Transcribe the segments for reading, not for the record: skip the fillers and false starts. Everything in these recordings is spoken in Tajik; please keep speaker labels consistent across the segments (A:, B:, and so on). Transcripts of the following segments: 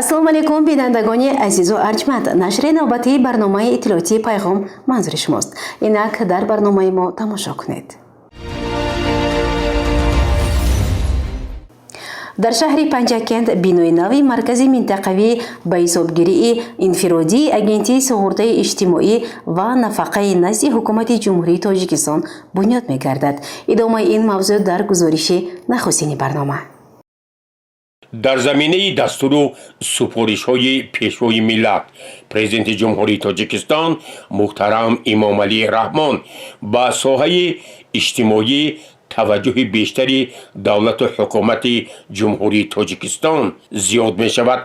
A: Ассалому алайкум, бинандагони азизу арҷманд. Нашри навбатии барномаи иттилоотии «Пайғом» манзури шумост. Инак дар барномаи мо тамошо кунед. Дар шаҳри Панҷакент бинои нави маркази минтақавӣ ба ҳисобгирии инфиродии Агентии суғуртаи иҷтимоӣ ва нафақаи назди Ҳукумати Ҷумҳурии Тоҷикистон бунёд мегардад. Идомаи ин мавзӯъ дар гузориши нахустини барнома.
B: Дар заминаи дастуру супоришҳои Пешвои миллат, Президенти Ҷумҳурии Тоҷикистон муҳтарам Эмомалӣ Раҳмон, ба соҳаи иҷтимоӣ таваҷҷӯҳи бештари давлату ҳукумати Ҷумҳурии Тоҷикистон зиёд мешавад.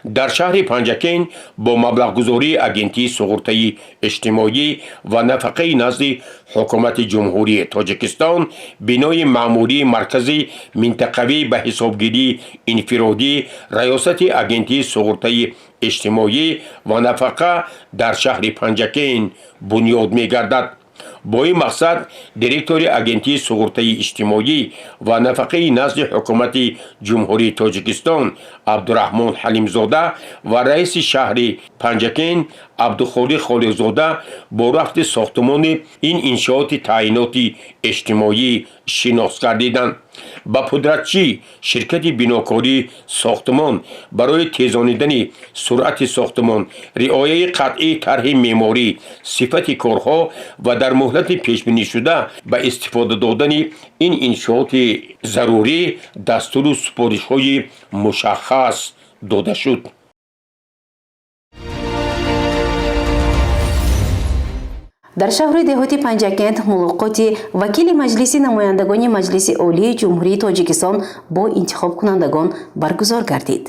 B: Дар шаҳри Панҷакент бо маблағгузории Агентии суғуртаи иҷтимоӣ ва нафақаи назди Ҳукумати Ҷумҳурии Тоҷикистон бинои маъмурии маркази минтақавӣ ба ҳисобгирии инфиродӣ Раёсати Агентии суғуртаи иҷтимоӣ ва нафақа дар шаҳри Панҷакент бунёд мегардад. Бо ин мақсад директори Агентии суғуртаи иҷтимоӣ ва нафақаи назди Ҳукумати Ҷумҳурии Тоҷикистон Абдураҳмон Ҳалимзода ва раиси шаҳри Панҷакент Абдухолиқ Холиқзода бо рафти сохтумони ин иншооти таъиноти иҷтимоӣ шинос гардиданд. Ба пудратчӣ ширкати бинокории сохтумон барои тезонидани суръати сохтумон, риояи қатъии тарҳи меъморӣ, сифати корҳо ва дар муҳлати пешбинишуда ба истифода додани ин иншооти зарурӣ дастуру супоришҳои мушаххас дода шуд.
A: Дар шаҳру деҳоти Панҷакент мулоқоти вакили Маҷлиси намояндагони Маҷлиси Олии Ҷумҳурии Тоҷикистон бо интихобкунандагон баргузор гардид.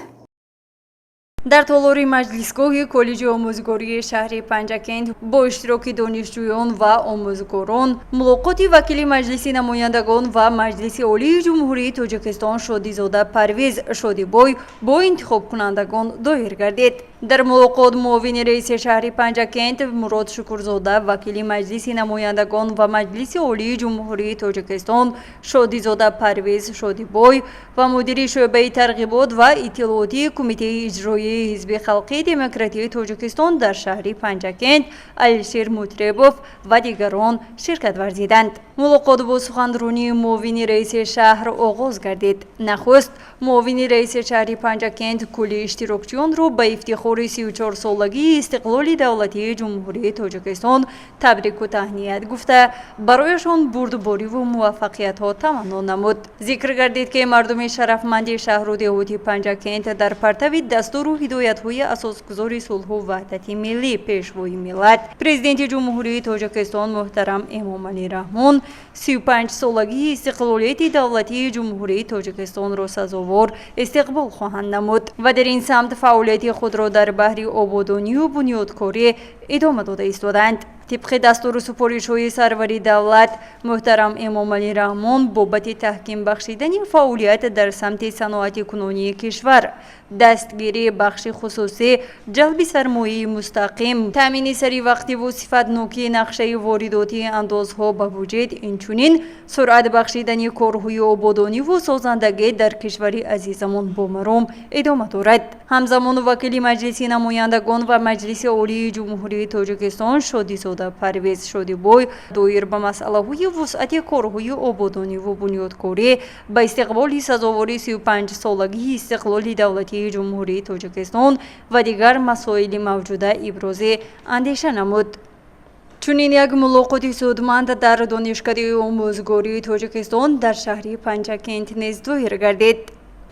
C: Дар толори маҷлисгоҳи коллеҷи омӯзгории шаҳри Панҷакент бо иштироки донишҷӯён ва омӯзгорон мулоқоти вакили Маҷлиси намояндагон ва Маҷлиси Олии Ҷумҳурии Тоҷикистон Шодизода Парвиз Шодибой бо интихобкунандагон доир гардид. Дар мулоқот муовини раиси шаҳри Панҷакент Мурод Шукурзода, вакили Маҷлиси намояндагон ва Маҷлиси Олии Ҷумҳурии Тоҷикистон Шодизода Парвиз Шодибой ва мудири шӯъбаи тарғибот ва иттилоотии Кумитаи иҷроии Ҳизби Халқии Демократии Тоҷикистон дар шаҳри Панҷакент Алишер Мутребов ва дигарон ширкат варзиданд. Мулоқот бо суханронии муовини раиси шаҳр оғоз гардид. Нахуст муовини раиси шаҳри Панҷакент кулли иштирокчиёнро ба ифтихори 34-солагии истиқлоли давлатии Ҷумҳурии Тоҷикистон табрику таҳният гуфта, барояшон бурдбориву муваффақиятҳо таманно намуд. Зикр гардид, ки мардуми шарафманди шаҳру деҳоти Панҷакент дар партави дастуру ҳидоятҳои асосгузори сулҳу ваҳдати миллӣ, Пешвои миллат, Президенти Ҷумҳурии Тоҷикистон муҳтарам Эмомалӣ Раҳмон 35-солагии истиқлолияти давлатии Ҷумҳурии Тоҷикистонро сазовор истиқбол хоҳанд намуд ва дар ин самт фаъолияти худро дар баҳри ободонию бунёдкорӣ идома дода истодаанд. Тибқи дастуру супоришҳои сарвари давлат муҳтарам Эмомалӣ Раҳмон бобати таҳким бахшидани фаъолият дар самти саноати кунунии кишвар, дастгирии бахши хусусӣ, ҷалби сармояи мустақим, таъмини саривақтиву сифатнокии нақшаи воридотии андозҳо ба буҷет, инчунин суръат бахшидани корҳои ободониву созандагӣ дар кишвари азизамон бо маром идома дорад. Ҳамзамон вакили Маҷлиси намояндагон ва Маҷлиси Олии Ҷумҳурии Тоҷикистон Шодизода Парвиз Шодибой доир ба масъалаҳои вусъати корҳои ободониву бунёдкорӣ ба истиқболи сазовори 35-солагии истиқлоли давлатии Ҷумҳурии Тоҷикистон ва дигар масоили мавҷуда ибрози андеша намуд. Чунин як мулоқоти судманд дар Донишкадаи омӯзгории Тоҷикистон дар шаҳри Панҷакент низ доир гардид.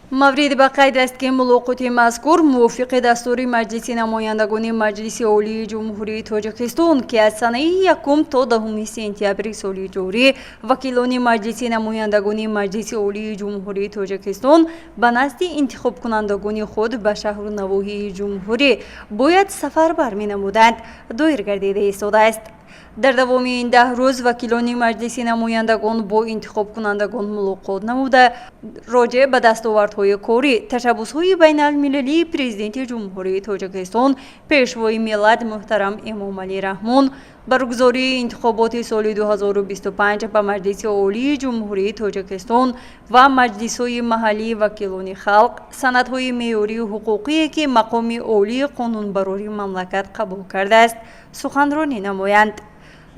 C: Маврид ба қайд аст, ки мулоқоти мазкур мувофиқи дастури Маҷлиси намояндагони Маҷлиси Олии Ҷумҳурии Тоҷикистон, ки аз санаи 1 то 10 сентябри соли ҷорӣ вакилони Маҷлиси намояндагони Маҷлиси Олии Ҷумҳурии Тоҷикистон ба назди интихобкунандагони худ ба шаҳру навоҳии ҷумҳурӣ бояд сафарбар менамуданд, доир гардида истодааст. Дар давоми ин 10 рӯз вакилони Маҷлиси намояндагон бо интихобкунандагон мулоқот намуда, роҷеъ ба дастовардҳои корӣ, ташаббусҳои байналмилалии Президенти Ҷумҳурии Тоҷикистон, Пешвои миллат муҳтарам Эмомалӣ Раҳмон, баргузории интихоботи соли 2025 ба Маҷлиси Олии Ҷумҳурии Тоҷикистон ва маҷлисҳои маҳаллии вакилони халқ, санадҳои меъёрию ҳуқуқие, ки мақоми олии қонунбарории мамлакат қабул кардааст, суханронӣ намоянд.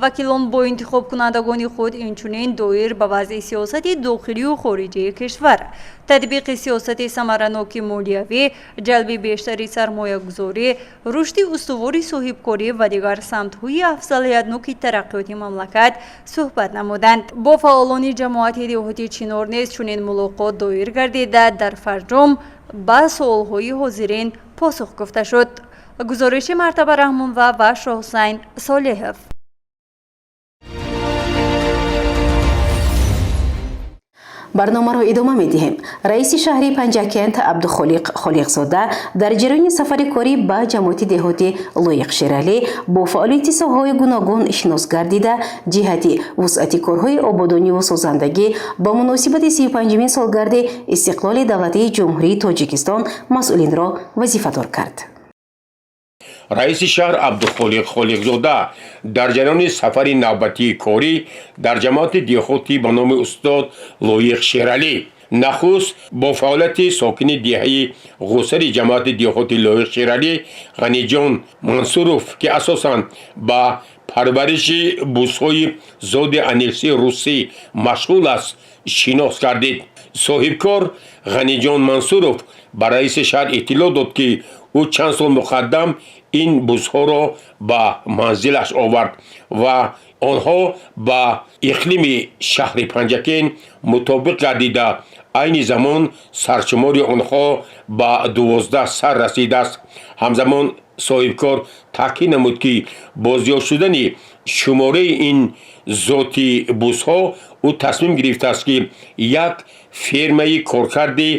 C: Вакилон бо интихобкунандагони худ инчунин доир ба вазъи сиёсати дохилию хориҷии кишвар, татбиқи сиёсати самараноки молиявӣ, ҷалби бештари сармоягузорӣ, рушди устувори соҳибкорӣ ва дигар самтҳои афзалиятноки тараққиёти мамлакат суҳбат намуданд. Бо фаъолони ҷамоати деҳоти Чинор низ чунин мулоқот доир гардида, дар фарҷом ба суолҳои ҳозирин посух гуфта шуд. Гузориши Мартаба Раҳмонова ва Шоҳусайн Солеҳов.
A: Барномаро идома медиҳем. Раиси шаҳри Панҷакент Абдухолиқ Холиқзода дар ҷараёни сафари корӣ ба ҷамоати деҳоти Лоиқ Шералӣ бо фаъолияти соҳаҳои гуногун шинос гардида, ҷиҳати вусъати корҳои ободониву созандагӣ ба муносибати 35-умин солгарди истиқлоли давлатии Ҷумҳурии Тоҷикистон масъулинро вазифадор кард.
B: Раиси шаҳр Абдухолиқ Холиқзода дар ҷараёни сафари навбатии корӣ дар ҷамоати деҳотӣ ба номи устод Лоиқ Шералӣ нахуст бо фаъолияти сокини деҳаи Ғусари ҷамоати деҳоти Лоиқ Шералӣ Ғаниҷон Мансуров, ки асосан ба парвариши бузҳои зоди анилсии русӣ машғул аст, шинос гардид. Соҳибкор Ғаниҷон Мансуров ба раиси шаҳр иттилоъ дод, ки ӯ чанд сол муқаддам ин бузҳоро ба манзилаш овард ва онҳо ба иқлими шаҳри Панҷакент мутобиқ гардида, айни замон саршумори онҳо ба 12 сар расидааст. Ҳамзамон соҳибкор таъкид намуд, ки бо зиёд шудани шумораи ин зоти бузҳо ӯ тасмим гирифтааст, ки як фермаи коркарди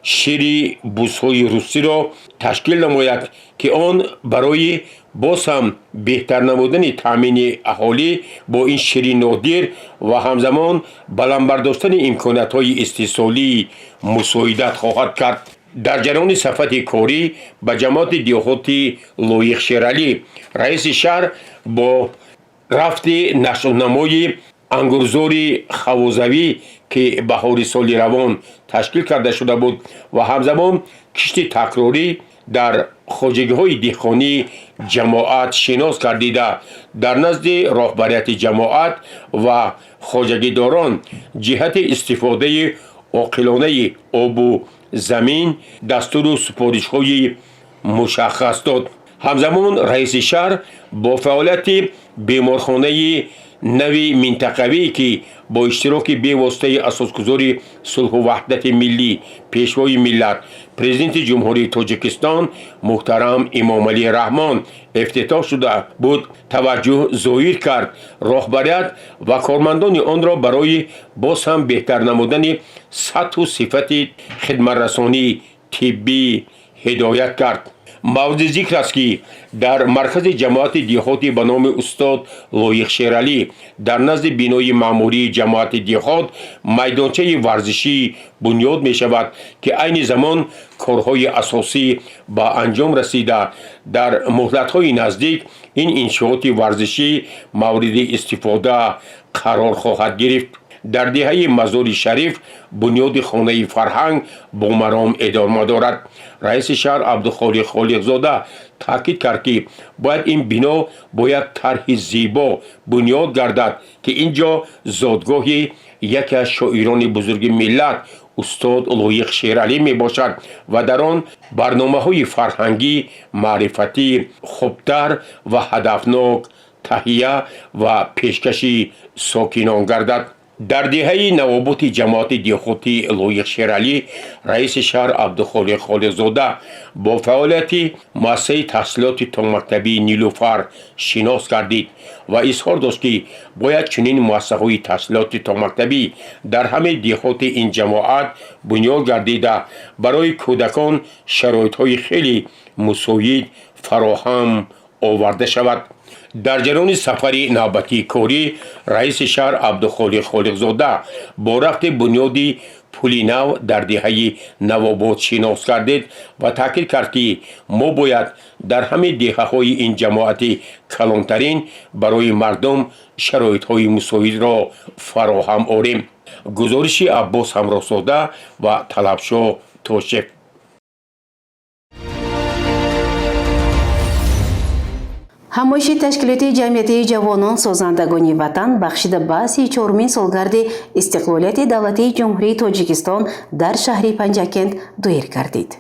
B: шири бузҳои русиро ташкил намояд, ки он барои боз ҳам беҳтар намудани таъмини аҳолӣ бо ин шири нодир ва ҳамзамон баланд бардоштани имкониятҳои истеҳсолӣ мусоидат хоҳад кард. Дар ҷараёни сафари корӣ ба ҷамоати деҳоти Лоиқ Шералӣ раиси шаҳр бо рафти нашъунамои ангурзори хавозавӣ, ки баҳори соли равон ташкил карда шуда буд, ва ҳамзамон кишти такрорӣ дар хоҷагиҳои деҳқонӣ ҷамоат шинос гардида, дар назди роҳбарияти ҷамоат ва хоҷагидорон ҷиҳати истифодаи оқилонаи обу замин дастуру супоришҳои мушаххас дод. Ҳамзамон раиси шаҳр бо фаъолияти беморхонаи нави минтақавие, ки бо иштироки бевоситаи асосгузори сулҳу ваҳдати миллӣ, Пешвои миллат, Президенти Ҷумҳурии Тоҷикистон муҳтарам Эмомалӣ Раҳмон ифтитоҳ шуда буд, таваҷҷӯҳ зоҳир кард, роҳбарият ва кормандони онро барои боз ҳам беҳтар намудани сатҳу сифати хидматрасонии тиббӣ ҳидоят кард. Мавриди зикр аст, ки дар маркази ҷамоати деҳотӣ ба номи устод Лоиқ Шералӣ дар назди бинои маъмурии ҷамоати деҳот майдончаи варзишӣ бунёд мешавад, ки айни замон корҳои асосӣ ба анҷом расида, дар муҳлатҳои наздик ин иншооти варзишӣ мавриди истифода қарор хоҳад гирифт. Дар деҳаи Мазори Шариф бунёди хонаи фарҳанг бо маром идома дорад. Раиси шаҳр Абдухолиқ Холиқзода таъкид кард, ки бояд ин бино бо як тарҳи зебо бунёд гардад, ки ин ҷо зодгоҳи яке аз шоирони бузурги миллат устод Лоиқ Шералӣ мебошад ва дар он барномаҳои фарҳангӣ, маърифатӣ хубтар ва ҳадафнок таҳия ва пешкаши сокинон гардад. Дар деҳаи Навоботи ҷамоати деҳоти Лоиқ Шералӣ раиси шаҳр Абдухолиқ Холиқзода бо фаъолияти муассисаи таҳсилоти томактабии Нилуфар шинос гардид ва изҳор дошт, ки бояд чунин муассисаҳои таҳсилоти томактабӣ дар ҳамаи деҳоти ин ҷамоат бунёд гардида, барои кӯдакон шароитҳои хеле мусоид фароҳам Оварда шавад. Дар ҷараёни сафари навбатии корӣ раиси шаҳр Абдухолиқ Холиқзода бо рафти бунёди пули нав дар деҳаи Навобод шинос гардид ва таъкид кард, ки мо бояд дар ҳамаи деҳаҳои ин ҷамоати калонтарин барои мардум шароитҳои мусоидро фароҳам орем. Гузориши Аббос Ҳамроҳзода ва Талабшоҳ Тошев.
A: Ҳамоиши ташкилоти ҷамъиятии ҷавонон созандагони ватан бахшида ба 34-умин солгарди истиқлолияти давлатии Ҷумҳурии Тоҷикистон дар шаҳри Панҷакент доир гардид.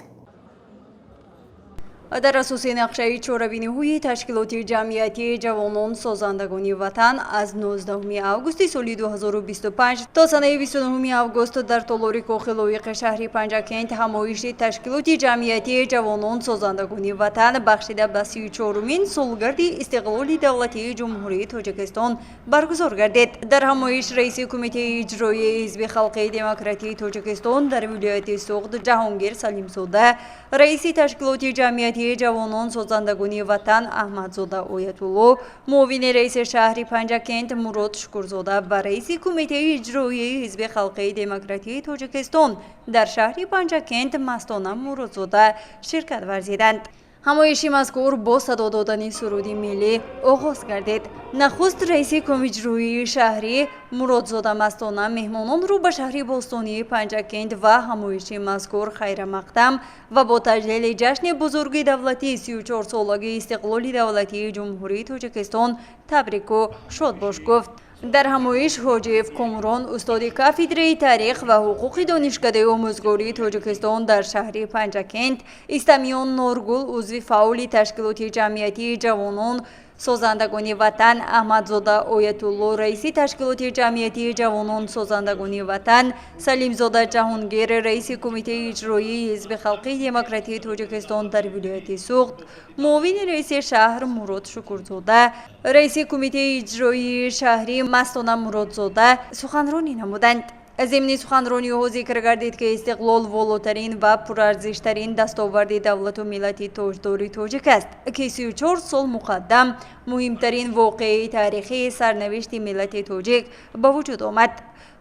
C: Дар асоси нақшаи чорабиниҳои ташкилоти ҷамъиятии ҷавонон созандагони ватан аз 19 августи соли 2025 то санаи 29 август дар толори Кохи Лоиқи шаҳри Панҷакент ҳамоиши ташкилоти ҷамъиятии ҷавонон созандагони ватан бахшида ба 34-умин солгарди истиқлоли давлатии Ҷумҳурии Тоҷикистон баргузор гардид. Дар ҳамоиш раиси Кумитаи иҷроияи Ҳизби халқии демократии Тоҷикистон дар вилояти Суғд Ҷаҳонгир Салимзода, раиси ташкилоти ҷамъиятии ҷавонон созандагони ватан Аҳмадзода Оятулло, муовини раиси шаҳри Панҷакент Мурод Шукурзода ва раиси Кумитаи иҷроияи Ҳизби халқии демократии Тоҷикистон дар шаҳри Панҷакент Мастона Муродзода ширкат варзиданд. Ҳамоиши мазкур бо садо додани суруди миллӣ оғоз гардид. Нахуст раиси комиҷрӯии шаҳрӣ Муродзода Мастона меҳмононро ба шаҳри бостонии Панҷакент ва ҳамоиши мазкур хайрамақдам ва бо таҷлили ҷашни бузурги давлатии 34-солагии истиқлоли давлатии Ҷумҳурии Тоҷикистон табрику шодбош гуфт. Дар ҳамоиш Ҳоҷиев Комрон, устоди кафедраи таърих ва ҳуқуқи Донишкадаи омӯзгории Тоҷикистон дар шаҳри Панҷакент, Истамиён Норгул, узви фаъоли ташкилоти ҷамъиятии ҷавонон созандагони ватан, Аҳмадзода Оятулло, раиси ташкилоти ҷамъиятии ҷавонон созандагони ватан, Салимзода Ҷаҳонгир, раиси Кумитаи иҷроии Ҳизби халқии демократии Тоҷикистон дар вилояти Суғд, муовини раиси шаҳр Мурод Шукурзода, раиси Кумитаи иҷроии шаҳрӣ Мастона Муродзода суханронӣ намуданд. Зимни суханрониҳо зикр гардид, ки истиқлол волотарин ва пурарзиштарин дастоварди давлату миллати тоҷдори тоҷик аст, ки 34 сол муқаддам муҳимтарин воқеаи таърихии сарнавишти миллати тоҷик ба вуҷуд омад.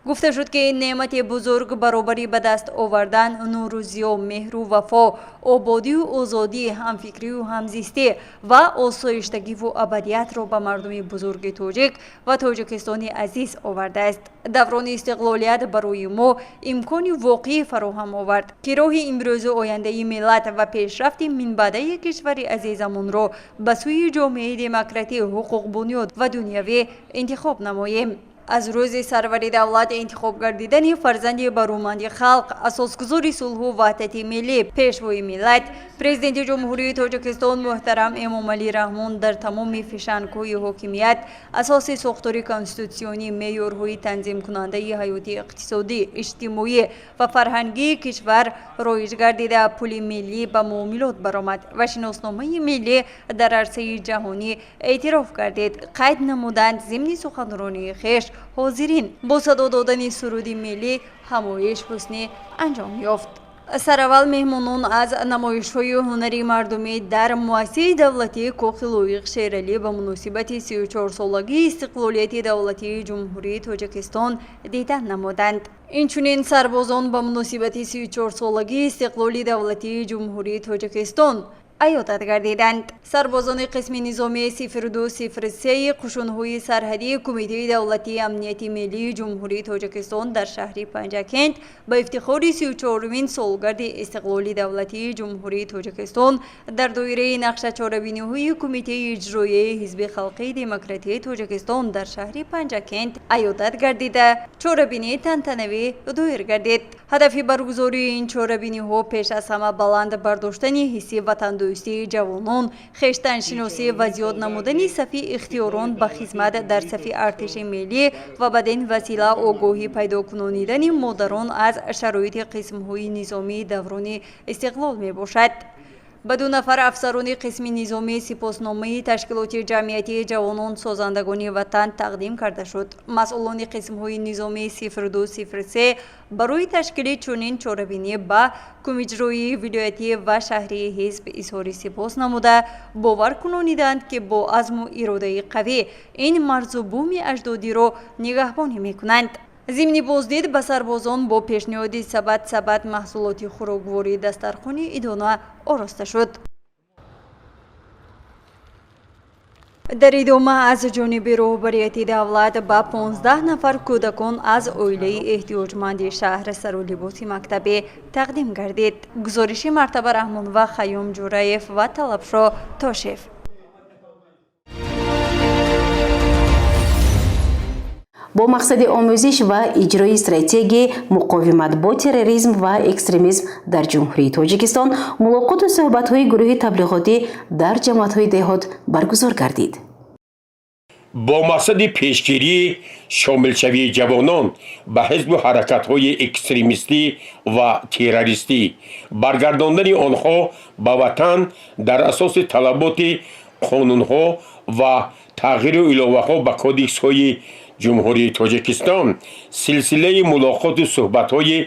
C: Гуфта шуд, ки ин неъмати бузург баробари ба даст овардан нуру зиё, меҳру вафо, ободию озодӣ, ҳамфикрию ҳамзистӣ ва осоиштагиву абадиятро ба мардуми бузурги тоҷик ва Тоҷикистони азиз овардааст. Даврони истиқлолият барои мо имкони воқеӣ фароҳам овард, ки роҳи имрӯзу ояндаи миллат ва пешрафти минбаъдаи кишвари азизамонро ба сӯи ҷомеаи демократӣ, ҳуқуқбунёд ва дунявӣ интихоб намоем. Аз рӯзи сарвари давлат интихоб гардидани фарзанди бароманди халқ, асосгузори сулҳу ваҳдати миллӣ, пешвои миллат, Президенти Ҷумҳурии Тоҷикистон муҳтарам Эмомалӣ Раҳмон дар тамоми фишангҳои ҳокимият асоси сохтори конститутсионӣ, меъёрҳои танзимкунандаи ҳаёти иқтисодӣ, иҷтимоӣ ва фарҳангии кишвар роиҷ гардида, пули миллӣ ба муомилот баромад ва шиносномаи миллӣ дар арсаи ҷаҳонӣ эътироф гардид, қайд намуданд зимни суханронии хеш ҳозирин. Бо садо додани суруди миллӣ ҳамоиш ҳусни анҷом ёфт. Сараввал меҳмонон аз намоишҳои ҳунари мардумӣ дар муассисаи давлатии Кохи Лоиқ Шералӣ ба муносибати 34-солагии истиқлолияти давлатии Ҷумҳурии Тоҷикистон дидан намуданд. Инчунин сарбозон ба муносибати 34-солагии истиқлоли давлатии Ҷумҳурии Тоҷикистон аёдат гардиданд. Сарбозони қисми низомии 0203 қушунҳои сарҳадии Кумитаи давлатии амнияти миллии Ҷумҳурии Тоҷикистон дар шаҳри Панҷакент ба ифтихори 34-умин солгарди истиқлоли давлатии Ҷумҳурии Тоҷикистон дар доираи нақшачорабиниҳои Кумитаи иҷроияи Ҳизби халқии демократии Тоҷикистон дар шаҳри Панҷакент аёдат гардида, чорабинии тантанавӣ доир гардид. Ҳадафи баргузории ин чорабиниҳо пеш аз ҳама баланд бардоштани ҳисси ватандӯстии ҷавонон, хештаншиносӣ ва зиёд намудани сафи ихтиёрон ба хизмат дар сафи артиши миллӣ ва бадин васила огоҳӣ пайдо кунонидани модарон аз шароити қисмҳои низомии даврони истиқлол мебошад. Ба 2 нафар афсарони қисми низомӣ сипосномаи ташкилоти ҷамъиятии ҷавонон созандагони ватан тақдим карда шуд. Масъулони қисмҳои низомии 02, 03 барои ташкили чунин чорабинӣ ба кумиҷроии вилоятӣ ва шаҳрии ҳизб изҳори сипос намуда, бовар кунониданд, ки бо азму иродаи қавӣ ин марзу буми аҷдодиро нигаҳбонӣ мекунанд. Зимни боздид ба сарбозон бо пешниҳоди сабад сабад маҳсулоти хӯрокворӣ дастархони идона ороста шуд. Дар идома аз ҷониби роҳбарияти давлат ба 15 нафар кӯдакон аз оилаи эҳтиёҷманди шаҳр сару либоси мактабӣ тақдим гардид. Гузориши Мартаба Раҳмонова, Хайём Ҷураев ва Талабшо Тошев.
A: Бо мақсади омӯзиш ва иҷрои стратегияи муқовимат бо терроризм ва экстремизм дар Ҷумҳурии Тоҷикистон мулоқоту суҳбатҳои гурӯҳи таблиғотӣ дар ҷамоатҳои деҳот баргузор гардид.
B: Бо мақсади пешгирии шомилшавии ҷавонон ба ҳизбу ҳаракатҳои экстремистӣ ва террористӣ, баргардондани онҳо ба ватан дар асоси талаботи қонунҳо ва тағйиру иловаҳо ба кодексҳои Ҷумҳурии Тоҷикистон, силсилаи мулоқоту суҳбатҳои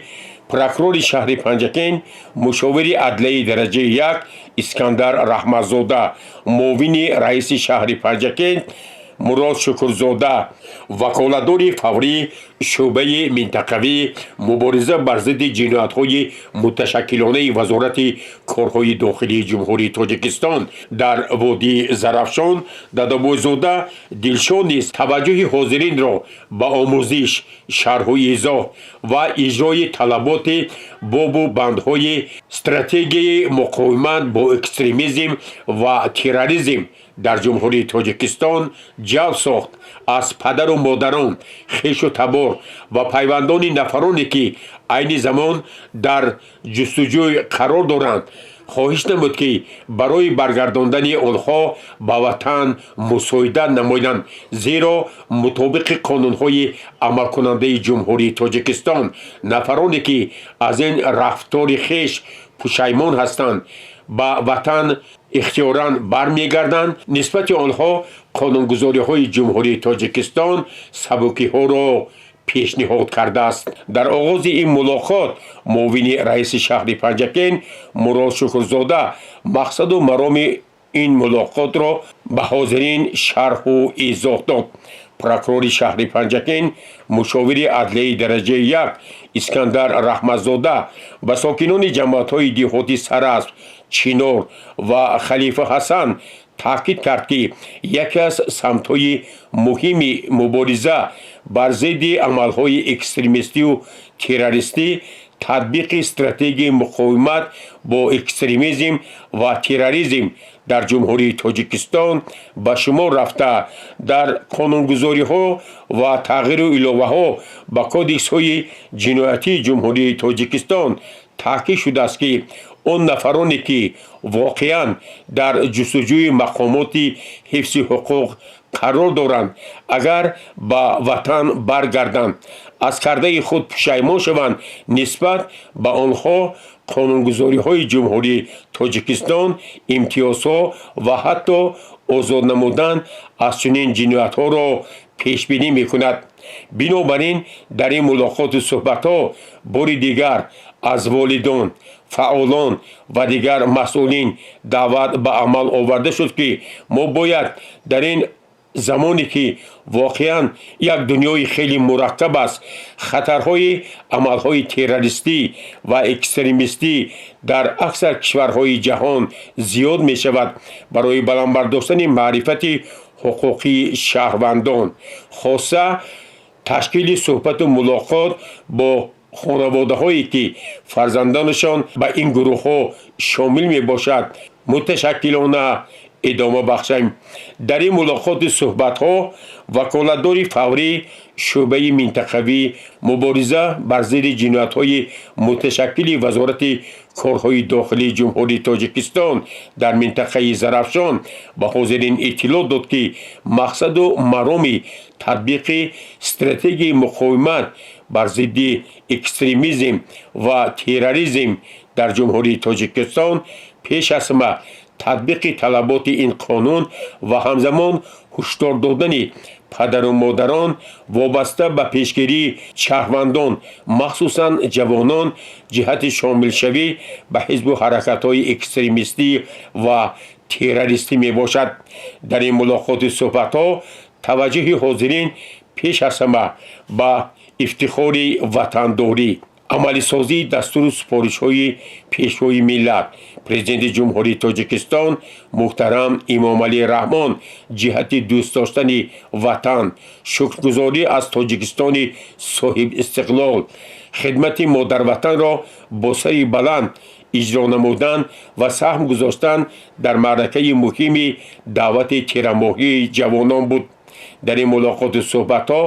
B: прокурори шаҳри Панҷакент, мушовири адлияи дараҷаи 1 Искандар Раҳматзода, муовини раиси шаҳри Панҷакент Мурод Шукрзода, ваколатдори фаврии шӯъбаи минтақавии мубориза бар зидди ҷиноятҳои муташаккилонаи Вазорати корҳои дохилии Ҷумҳурии Тоҷикистон дар водии Зарафшон Дадобойзода Дилшод низ таваҷҷӯҳи ҳозиринро ба омӯзиш, шарҳу изоҳ ва иҷрои талаботи бобу бандҳои стратегияи муқовимат бо экстремизм ва терроризм дар Ҷумҳурии Тоҷикистон ҷалб сохт. Аз падару модарон, хешу табор ва пайвандони нафароне, ки айни замон дар ҷустуҷӯй қарор доранд, хоҳиш намуд, ки барои баргардондани онҳо ба ватан мусоидат намоянд, зеро мутобиқи қонунҳои амалкунандаи Ҷумҳурии Тоҷикистон нафароне, ки аз ин рафтори хеш пушаймон ҳастанд, ба ватан ихтиёран бармегарданд, нисбати онҳо қонунгузориҳои Ҷумҳурии Тоҷикистон сабукиҳоро пешниҳод кардааст. Дар оғози ин мулоқот муовини раиси шаҳри Панҷакент Мурод Шукрзода мақсаду мароми ин мулоқотро ба ҳозирин шарҳу изоҳ дод. Прокурори шаҳри Панҷакент, мушовири адлияи дараҷаи 1 Искандар Раҳматзода ба сокинони ҷамоатҳои деҳоти Сарасп, Чинор ва Халифа Ҳасан таъкид кард, ки яке аз самтҳои муҳими мубориза бар зидди амалҳои экстремистию террористӣ татбиқи стратегияи муқовимат бо экстремизм ва терроризм дар Ҷумҳурии Тоҷикистон ба шумор рафта, дар қонунгузориҳо ва тағйиру иловаҳо ба кодексҳои ҷиноятии Ҷумҳурии Тоҷикистон таъкид шудааст, ки он нафароне, ки воқеан дар ҷустуҷӯи мақомоти ҳифзи ҳуқуқ қарор доранд, агар ба ватан баргарданд, аз кардаи худ пушаймон шаванд, нисбат ба онҳо қонунгузориҳои Ҷумҳурии Тоҷикистон имтиёзҳо ва ҳатто озод намудан аз чунин ҷиноятҳоро пешбинӣ мекунад. Бинобар ин дар ин мулоқоту суҳбатҳо бори дигар аз волидон, фаъолон ва дигар масъулин даъват ба амал оварда шуд, ки мо бояд дар ин замоне, ки воқеан як дунёи хеле мураккаб аст, хатарҳои амалҳои террористӣ ва экстремистӣ дар аксар кишварҳои ҷаҳон зиёд мешавад, барои баланд бардоштани маърифати ҳуқуқии шаҳрвандон, хоса ташкили суҳбату мулоқот бо хонаводаҳое, ки фарзандонашон ба ин гурӯҳҳо шомил мебошад, муташаккилона идома бахшем. Дар ин мулоқоти суҳбатҳо ваколатдори фаврии шӯъбаи минтақавии мубориза бар зидди ҷиноятҳои муташаккили Вазорати корҳои дохилии Ҷумҳурии Тоҷикистон дар минтақаи Зарафшон ба ҳозирин иттилоъ дод, ки мақсаду мароми татбиқи стратегияи муқовимат бар зидди экстремизм ва терроризм дар Ҷумҳурии Тоҷикистон Пеш аз ҳама татбиқи талаботи ин қонун ва ҳамзамон ҳушдор додани падару модарон вобаста ба пешгирии шаҳрвандон, махсусан ҷавонон, ҷиҳати шомилшавӣ ба ҳизбу ҳаракатҳои экстремистӣ ва террористӣ мебошад. Дар ин мулоқоту суҳбатҳо таваҷҷӯҳи ҳозирин пеш аз ҳама ба ифтихори ватандорӣ, амалисозии дастуру супоришҳои Пешвои миллат, Президенти Ҷумҳурии Тоҷикистон муҳтарам Эмомалӣ Раҳмон ҷиҳати дӯст доштани ватан, шукргузорӣ аз Тоҷикистони соҳибистиқлол, хидмати модарватанро бо сари баланд иҷро намудан ва саҳм гузоштан дар маъракаи муҳими даъвати тирамоҳии ҷавонон буд. Дар ин мулоқоту суҳбатҳо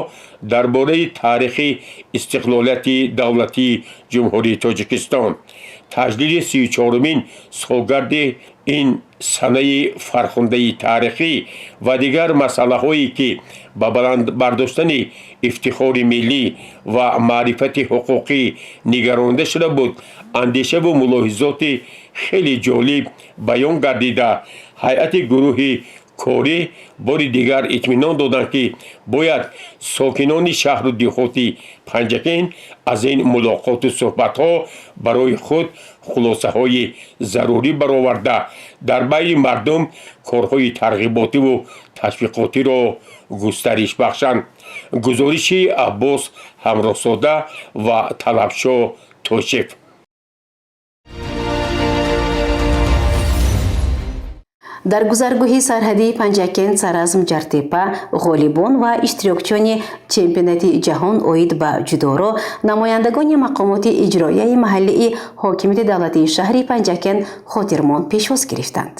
B: дар бораи таърихи истиқлолияти давлатии Ҷумҳурии Тоҷикистон, таҷлили 34-умин солгарди ин санаи фархундаи таърихӣ ва дигар масъалаҳое, ки ба баланд бардоштани ифтихори миллӣ ва маърифати ҳуқуқӣ нигаронида шуда буд, андешаву мулоҳизоти хеле ҷолиб баён гардида, ҳайати гурӯҳи корӣ бори дигар итминон доданд, ки бояд сокинони шаҳру деҳоти Панҷакент аз ин мулоқоту суҳбатҳо барои худ хулосаҳои зарурӣ бароварда, дар байни мардум корҳои тарғиботиву ташвиқотиро густариш бахшанд. Гузориши Аббос Ҳамроҳзода ва Талабшо Тошев.
A: Дар гузаргоҳи сарҳадии Панҷакент Саразм Ҷартепа ғолибон ва иштирокчиёни чемпионати ҷаҳон оид ба ҷудоро намояндагони мақомоти иҷроияи маҳаллии ҳокимияти давлатии шаҳри Панҷакент хотирмон пешвоз гирифтанд.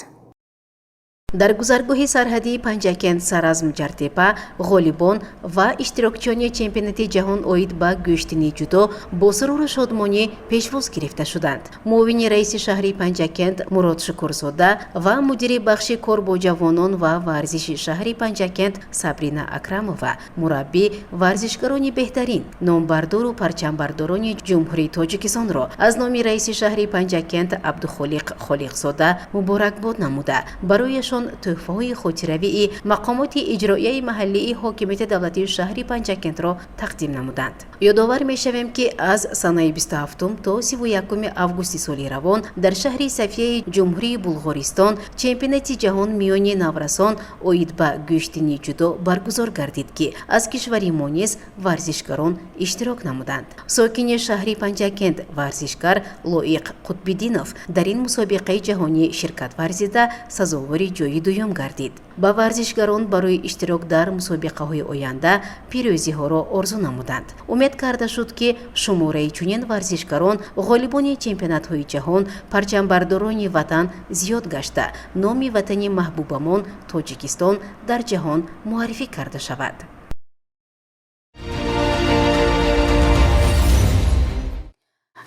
A: Дар гузаргоҳи сарҳадии Панҷакент Саразм Ҷартепа ғолибон ва иштирокчиёни чемпионати ҷаҳон оид ба гӯштини ҷудо бо суруру шодмонӣ пешвоз гирифта шуданд. Муовини раиси шаҳри Панҷакент Мурод Шукурзода ва мудири бахши кор бо ҷавонон ва варзиши шаҳри Панҷакент Сабрина Акрамова мураббӣ, варзишгарони беҳтарин, номбардору парчамбардорони Ҷумҳурии Тоҷикистонро аз номи раиси шаҳри Панҷакент Абдухолиқ Холиқзода муборакбод намуда, барояшон тӯҳфаҳои хотиравии мақомоти иҷроияи маҳаллии ҳокимияти давлатии шаҳри Панҷакентро тақдим намуданд. Ёдовар мешавем, ки аз санаи 27 то 31 августи соли равон дар шаҳри Софияи Ҷумҳурии Булғористон чемпионати ҷаҳон миёни наврасон оид ба гӯштини ҷудо баргузор гардид, ки аз кишвари мо низ варзишгарон иштирок намуданд. Сокини шаҳри Панҷакент, варзишгар Лоиқ Қутбиддинов дар ин мусобиқаи ҷаҳонӣ ширкат варзида, сазовори ҷои дуюм гардид. Ба варзишгарон барои иштирок дар мусобиқаҳои оянда пирӯзиҳоро орзу намуданд. Умед карда шуд, ки шумораи чунин варзишгарон, ғолибони чемпионатҳои ҷаҳон, парчамбардорони ватан зиёд гашта, номи ватани маҳбубамон Тоҷикистон дар ҷаҳон муаррифӣ карда шавад.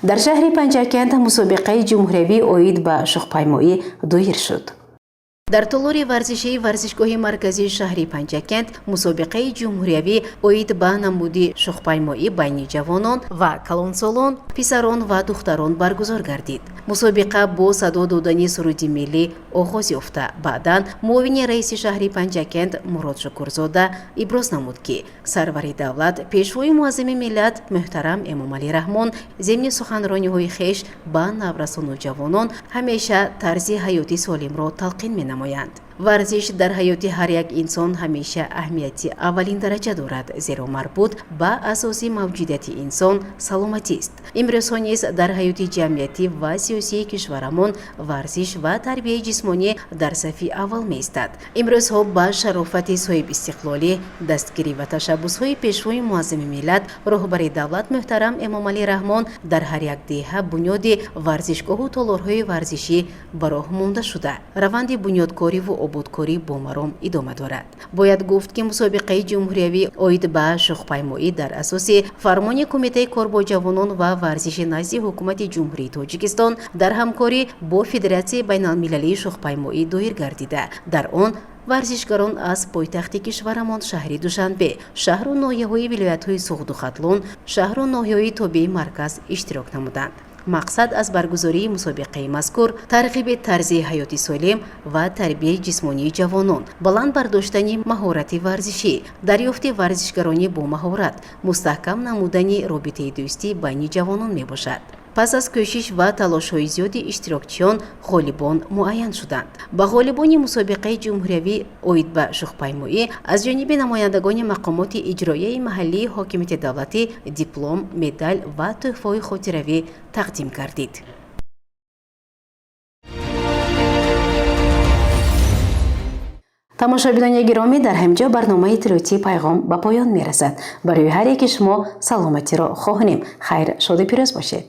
A: Дар шаҳри Панҷакент мусобиқаи ҷумҳуриявӣ оид ба шухпаймоӣ доир шуд. Дар толори варзишии варзишгоҳи марказии шаҳри Панҷакент мусобиқаи ҷумҳуриявӣ оид ба намуди шухпаймоӣ байни ҷавонон ва калонсолон, писарон ва духтарон баргузор гардид. Мусобиқа бо садо додани суруди миллӣ оғоз ёфта, баъдан муовини раиси шаҳри Панҷакент Мурод Шукурзода иброз намуд, ки сарвари давлат, Пешвои муаззами миллат муҳтарам Эмомалӣ Раҳмон зимни суханрониҳои хеш ба наврасону ҷавонон ҳамеша тарзи ҳаёти солимро талқин менамоянд. Варзиш дар ҳаёти ҳар як инсон ҳамеша аҳамияти аввалин дараҷа дорад, зеро марбут ба асоси мавҷудияти инсон саломатист. Имрӯзҳо низ дар ҳаёти ҷамъиятӣ ва сиёсии кишварамон варзиш ва тарбияи ҷисмонӣ дар сафи аввал меистад. Имрӯзҳо ба шарофати соҳибистиқлолӣ, дастгирӣ ва ташаббусҳои Пешвои муаззами миллат, роҳбари давлат муҳтарам Эмомалӣ Раҳмон дар ҳар як деҳа бунёди варзишгоҳу толорҳои варзишӣ ба роҳ монда шуда, раванди бунёдкориву ободкорӣ бо маром идома дорад. Бояд гуфт, ки мусобиқаи ҷумҳуриявӣ оид ба шухпаймоӣ дар асоси фармони Кумитаи кор бо ҷавонон ва варзиши назди Ҳукумати Ҷумҳурии Тоҷикистон дар ҳамкорӣ бо Федератсияи байналмилалии шухпаймоӣ доир гардида, дар он варзишгарон аз пойтахти кишварамон шаҳри Душанбе, шаҳру ноҳияҳои вилоятҳои Суғду Хатлон, шаҳру ноҳияҳои тобеи марказ иштирок намуданд. Мақсад аз баргузории мусобиқаи мазкур тарғиби тарзи ҳаёти солим ва тарбияи ҷисмонии ҷавонон, баланд бардоштани маҳорати варзишӣ, дарёфти варзишгарони бомаҳорат, мустаҳкам намудани робитаи дӯстӣ байни ҷавонон мебошад. Пас аз кӯшиш ва талошҳои зиёди иштирокчиён ғолибон муайян шуданд. Ба ғолибони мусобиқаи ҷумҳуриявӣ оид ба шӯхпаймоӣ аз ҷониби намояндагони мақомоти иҷроияи маҳаллии ҳокимияти давлатӣ диплом, медал ва тӯҳфаҳои хотиравӣ тақдим гардид. Тамошобинони гиромӣ, дар ҳамин ҷо барномаи иттилоотии «Пайғом» ба поён мерасад. Барои ҳар яки шумо саломатиро хоҳонем. Хайр, шоду пирӯз бошед.